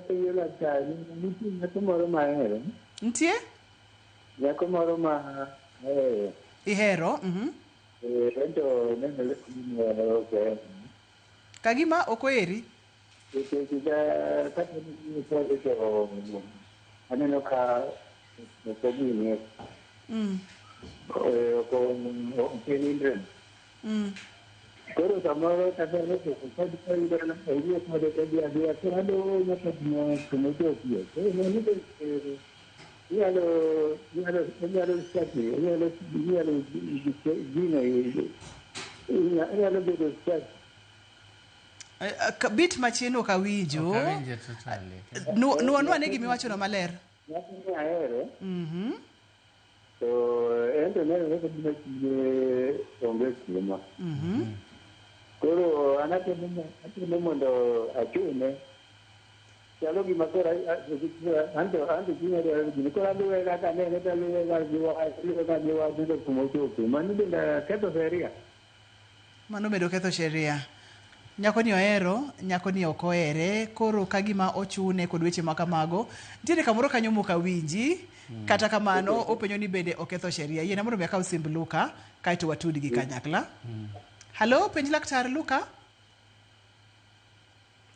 Penjo laktar, nitie nyako moro ma ahero. Nitie? Nyako moro ma ahero. Ihero? Ento nenore ni ok ohero. Kagima ok oheri? Nikech kata ni kode to aneno ka ok ogine. Ok en interest. Koro samoro kata kayudo kode to adhi adhiya to aluwo nyaka kuma ochopie. Koro mano be inyalo chako inyalo gino inyalo bedo stuck. Bit machien ok awinjo. Ok awinje totally. Nuo ane gimiwachono maler. Nyako ni ahero. To en to nenore ka gima chunye onge kuoma. Koro an atemo mondo achune. Chalo gima koro anto chunya dwaro gini. Koro aluwe kaka anene to aluwe ka giwach, aluwe ka giwach nyaka kuma ochope. Mano bende ketho sheria. Mano bedo ketho sheria. Nyako ni ohero, nyako ni ok ohere, koro ka gima ochune kod weche ma kamago, nitiere kamoro kanyo mok awinji, kata kamano openjo ni bende oketho sheria. Yiena mondo mi akaw simb Luka, kaeto watudgi kanyakla. Hallo, penj laktar Luka.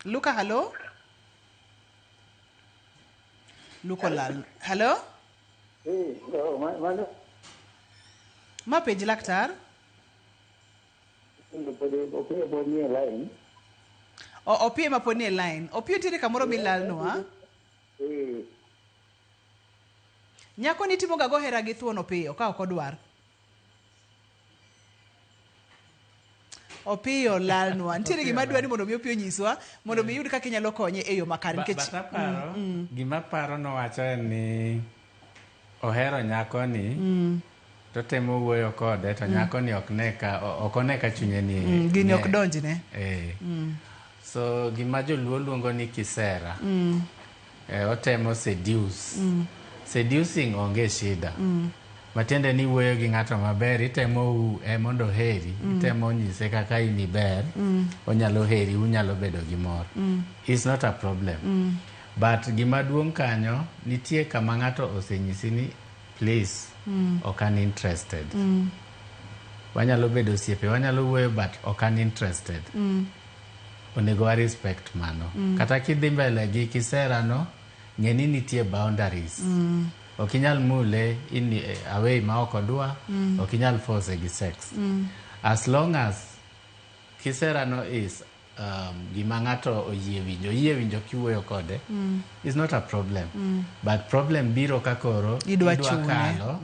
Luka, hallo. Luka olal. Hallo? Mano. Ma penj laktar. Opiyo pod nie line. Opiyo ema pod nie line. Opiyo nitiere kamoro milalnwa. Nyako ni timo ga go hera gi thuon Opiyo ka ok odwar. Opiyo lalnwa. Nitiere gima dwa ni mondo mi Opiyo nyiswa mondo mi yud kaka inyalo konye e yo makare nikech But aparo, gima aparo nowacho en ni ohero nyakoni to temo wuoyo kode to nyakoni ok ne ka ok one ka chunye ni Gini ok donjne. So gima joluo luongo ni kisera. Otemo seduce. Seducing onge shida. Matiende ni wuoyo gi ng'ato maber, itemo mondo oheri, itemo nyise kaka in iber, onyalo heri, unyalo bedo gi mor. It's not a problem. But gima duong' kanyo, nitie kama ng'ato osenyisi ni please, ok an interested. Wanyalo bedo osiepe, wanyalo wuoyo but ok an interested. Onego wa respect mano. Kata kidhi mbele gi kisera no, ng'e ni nitie boundaries. Ok inyal mule in away ma ok odwa, ok inyal force gi sex. As long as kisera no is gima ng'ato oyie winjo, oyie winjo kiwuoyo kode, is not a problem. But problem biro ka koro idwa chune. Kalo,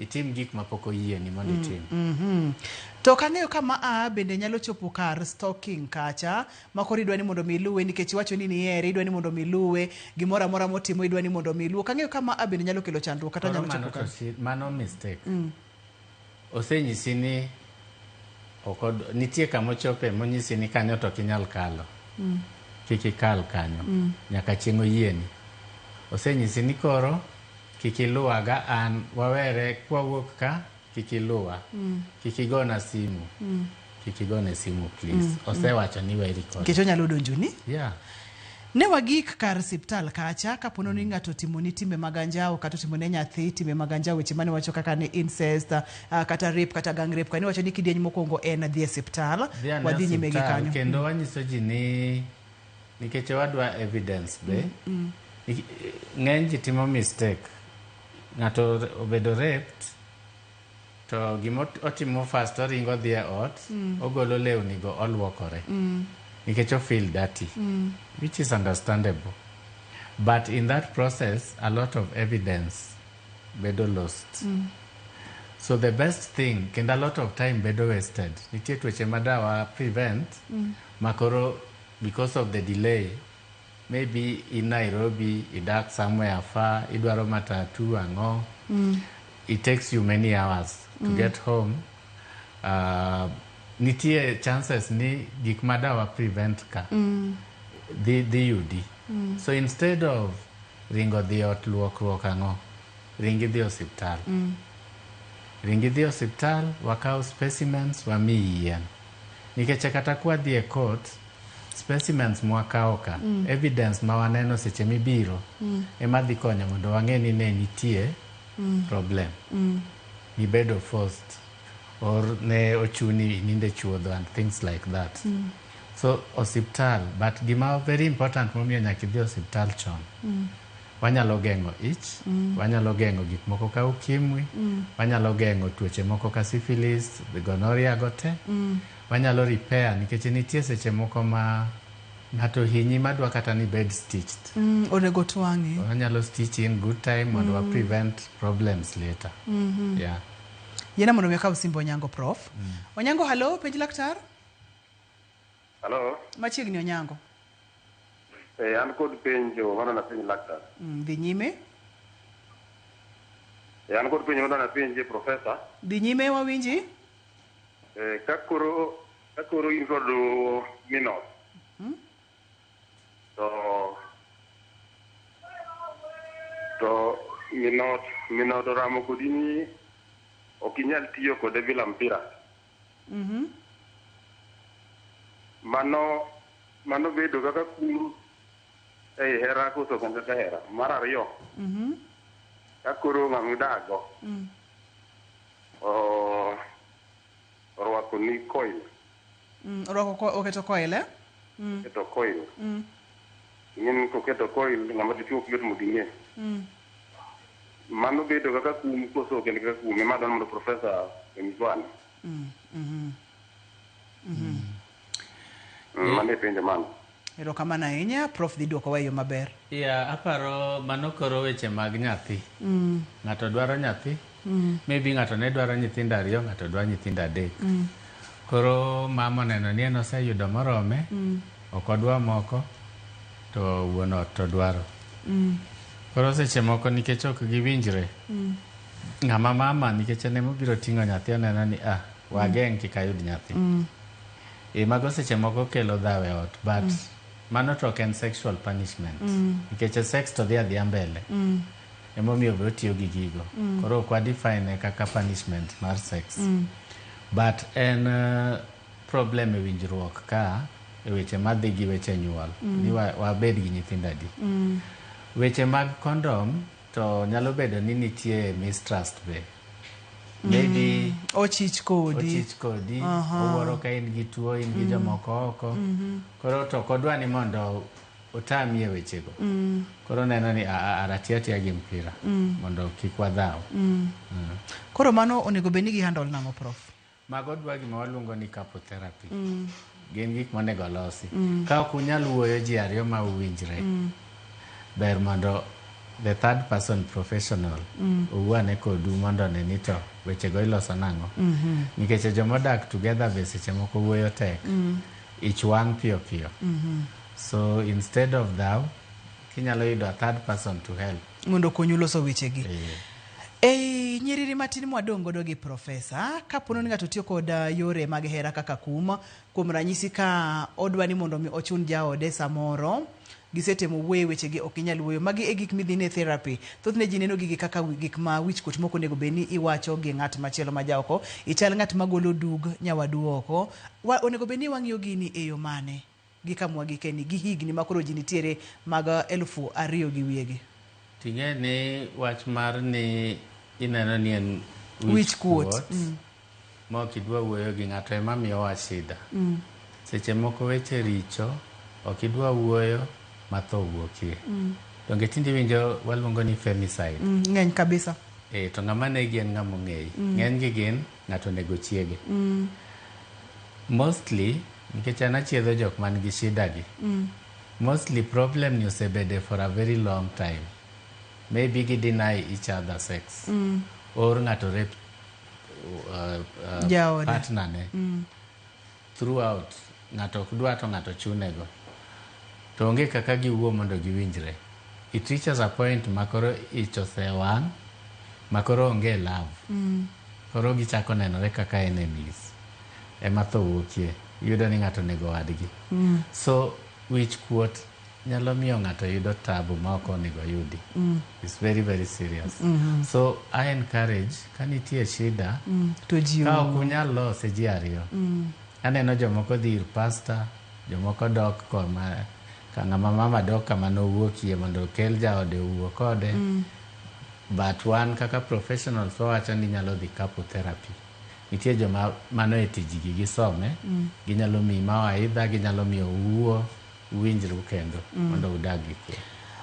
itim gik mapok oyieni mondo itim. To ok ang'eyo kama a bende nyalo chopo kar stalking kacha ma koro idwa ni mondo mi iluwe nikech iwacho ni nihere, idwa ni mondo mi iluwe, gimoro amora motimo idwa ni mondo mi iluwe. Ok ang'eyo kama a bende nyalo kelo chandruok kata Koro nyalo mano chopo kar. to mano mistake. Osenyisi ni nitie kama ochope monyisi ni kanyo to ok inyal kalo. Kik ikal kanyo. Nyaka chieng' oyieni. Osenyisi ni koro kik iluwaga an wawere kwawuok ka kik iluwa. Kik igona simu. Kik igone simu please. Osewacho ni weri kode. Nikech onyalo donjoni. Yeah. Ne wagik kar siptal kacha kapono ni ng'ato otimoni timbe mag anjawo kata otimone nyathi timbe mag anjawo weche mane wacho kaka ni incest kata rape kata gang rape kani wacho ni kidieny mokwongo en dhi e siptal wadhi nyime gi kanyo. Kendo wanyiso ji ni nikech wadwa evidence be ng'eny ji timo mistake. Ng'ato obedo raped to gima otimo first oringo dhi e ot ogolo lewni go oluokore. Nikech o feel dirty, which is understandable. But in that process, a lot of evidence bedo lost. So the best thing, kendo a lot of time bedo wasted. Nitie tuoche ma dawa prevent, makoro because of the delay, maybe in Nairobi, idak somewhere far, idwaro matatu, ang'o. It takes you many hours to get home. Nitie chances ni gik ma dawa prevent ka dhi yudi. So instead of ringo dhi ot luokruok ang'o, ringi dhi osiptal. Ringi dhi osiptal, wakaw specimens, wamiyi yien. Nikech kata kwadhi e court, specimens mwakawo ka, evidence ma waneno seche mibiro, ema dhi konyo mondo wang'e ni ne nitie problem. Nibedo forced or ne ochuni ininde chuodho and things like that. So osiptal, but gima very important momiyo nyaka idhi osiptal chon. Wanyalo geng'o ich, wanyalo geng'o gik moko ka ukimwi, wanyalo geng'o tuoche moko ka syphilis, gonorrhea go te. Wanyalo repair nikech nitie seche moko ma ng'ato hinyi madwa kata ni bed stitched. Onego twang'e. Wanyalo stitch in good time mondo wa prevent problems later. Yeah. Yiena mondo mi akaw simb Onyango prof. Onyango halo, penj laktar. Halo, Machiegni Onyango. An kod penjo mano napenj laktar. Dhi nyime. An kod penjo mano napenje profesa. Dhi nyime wawinji. Ka koro in kod minot. To minot oramo kodi ni ok inyal tiyo kode bila mpira. Mano bedo kaka kum ei hera koso ok en kaka hera. Mar ariyo, ka koro ng'ama idago orwako ni coil. Orwako oketo coil, eh? Oketo coil. Ing'e ni koketo coil ng'ama dichuo ok yot mondo ing'e. Mano bedo kaka kum koso ok en kaka kum. Ema adwaro mondo profesa onyiswa ane. Mano e penjo mano. Erokamano ahinya, prof dhi duokowa e yo maber. Yeah, aparo mano koro weche mag nyathi. Ng'ato dwaro nyathi. Maybe ng'ato ne dwaro nyithindo ariyo, ng'ato dwaro nyithindo adek. Koro mama oneno ni en oseyudo morome, ok odwa moko, to wuon ot to dwaro. Koro seche moko nikech ok giwinjre, ng'ama mama nikech en ema obiro ting'o nyathi oneno ni wageng' kik ayud nyathi. Mago seche moko kelo dhaw e ot, but mano to ok en sexual punishment. Nikech sex to dhi adhiya mbele. Emomiyo be otiyo gi gigo. Koro ok wa define kaka punishment mar sex. But en problem e winjruok ka e weche madhi gi weche nyuol. Ni wabed gi nyithindo adi. Weche mag condom to nyalo bedo ni nitie mistrust be. Maybe ochich kodi. Ochich kodi, owuoro ka in gi tuo, in gi jomoko oko. Koro to ok odwa ni mondo otami e wechego. Koro neno ni arati atiya gi mpira mondo kik wadhaw. Koro mano onego bed ni gi handle nang'o prof? Mago dwa gima waluongo ni couple therapy. Gin gik monego olosi. Ka ok unyal wuoyo ji ariyo ma uwinjre, ber mondo the third person professional owuo kodu mondo one ni to wechego iloso nang'o. Nikech jomodak together be seche moko wuoyo tek. Ich wang' piyo piyo. So instead of dhaw, kinyalo yudo a third person to help. Mondo okonyu loso wechegi. Ei nyiriri matin mwadong' godo gi profesa, kapo ni ng'ato tiyo kod yore mag hera kaka kum, kuom ranyisi ka odwa ni mondo mi ochun jaode samoro, gisetemo wuoyo e wechegi ok ginyal wuoyo. Magi e gik midhine e therapy. Thothne ji neno gigi kaka gik ma wichkuot mok onego bed ni iwacho gi ng'at machielo ma jaoko. Ichal ng'at magolo dug nyawadu oko. Onego bed ni wang'iyo gini e yo mane? Gi kama wagikeni, gi higni ma koro ji nitiere mag 2000 gi wiyegi. Ting'e ni wach mar ni ineno ni en Wich kuot. wich ma ok idwa wuoyo gi ng'ato ema miyowa shida. Seche moko weche richo, ok idwa wuoyo ma tho wuokie. Donge tinde iwinjo waluongo ni femicide. Ng'eny kabisa. To ng'ama negi en ng'ama ong'eyi. Ng'eny gi gin ng'ato onego chiege. Mostly, nikech an achiedho jok man gi shida gi. Mostly problem ni osebede for a very long time. Maybe gi deny each other sex. Or ng'ato rape Jaode. partner ne. Throughout ng'ato ok dwa to ng'ato chunego. To onge kaka giwuo mondo giwinjre. It reaches a point ma koro ich osewang' ma koro onge love. Koro gichako nenore kaka enemies. Ema tho wuokie. Iyudo ni ng'ato onego wadgi. So wich kuot nyalo miyo ng'ato yudo tabu ma ok onego oyudi. It's very very serious. So I encourage, ka nitie shida, To ji ka ok unyal lose ji ariyo, aneno jomoko dhi ir pastor, jomoko dok koma ka ng'ama mama dok kama nowuokie mondo okel jaode owuo kode. But wan kaka professionals wawacho ni nyalo dhi couple therapy. Nitie joma mano e tijgi, gisome. Ginyalo miyi mawaidha, ginyalo miyo uwuo, uwinjru kendo mondo udag gi kwe.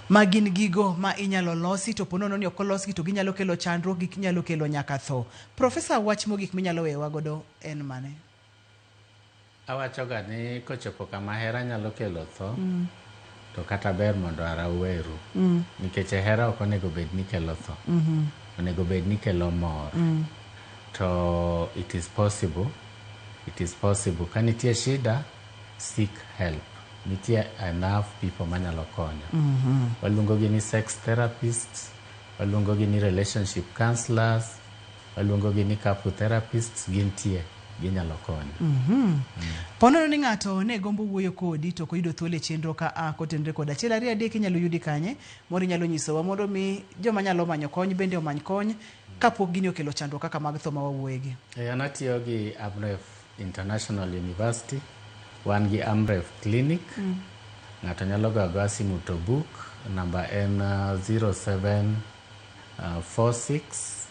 Ma gin gigo ma inyalo losi, to ponono ni ok olosgi to ginyalo kelo chandruok, ginyalo kelo nyaka tho. Profesa, wach mogik minyalo weyowa godo en mane? Awachoga ni kochopo kama hera nyalo kelo tho, to kata ber mondo ara uweru, nikech hera ok onego bed ni kelo tho, onego bed ni kelo mor. To it is possible, it is possible. Ka nitie shida, seek help. Nitie enough people manyalo konyo. Waluongo gi ni sex therapists, waluongo gi ni relationship counselors, waluongo gi ni couple therapists. Gintie, ginyalo konyo. Ponono ni ng'ato ne gombo wuoyo kodi to ok oyudo thuolo e chenro ka a kotenore kod achiel ariyo adek, inyalo yudi kanye moro inyalo nyisowa mondo mi joma nyalo manyo kony bende omany kony kapok gini okelo chandruok kaka mag tho ma wawuoyegi? An atiyo gi Amref International University. Wan gi Amref Clinic. Ng'ato nyalo goyo agoya simu to book. Namba en 07 46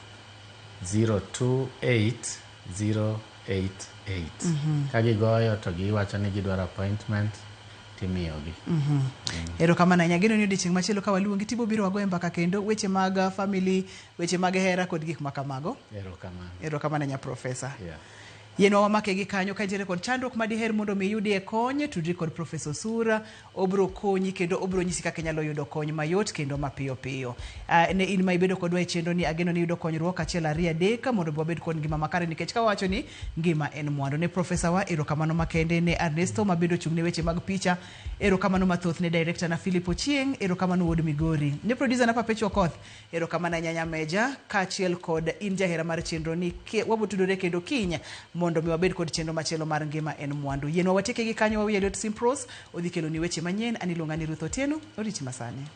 028 088. Ka gigoyo to giwacho ni gidwaro appointment, timiyogi. Erokamano ahinya. Ageno ni odiochieng' machielo ka waluongi tibo biro wagoye mbaka kendo weche mag family, weche mag hera kod gik ma kamago. Erokamano. Erokamano ahinya, Profesa. Yeah. Yienwa wamake gi kanyo. Ka nitiere kod chandruok ma diher mondo mi iyudie kony, tudri kod Profesa Osura. Obro konyi kendo obro nyisi kaka inyalo yudo kony mayot kendo mapiyo piyo. Ne in ma ibedo kodwa e chenro ni, ageno ni iyudo konyruok achiel ariyo adek mondo wabed kod ngima makare, nikech ka wawacho ni ngima en mwandu. Ne profesa wa erokamano makende, ne Ernesto mabedo ochung' ne weche mag picha erokamano mathoth, ne director na Philip Ochieng erokamano, wuod Migori, ne producer na Papecho Okoth erokamano ahinya, Nyameja, kaachiel kod in jahera mar chenro ni. Wabotudore kendo kiny mondo mi wabed kod chenro machielo mar Ngima en Mwandu. Yienwa watieke gi kanyo. Wawiye Eliot Simpros odhi kelo ni weche manyien. An iluonga ni Ruth Otieno. Oriti masani.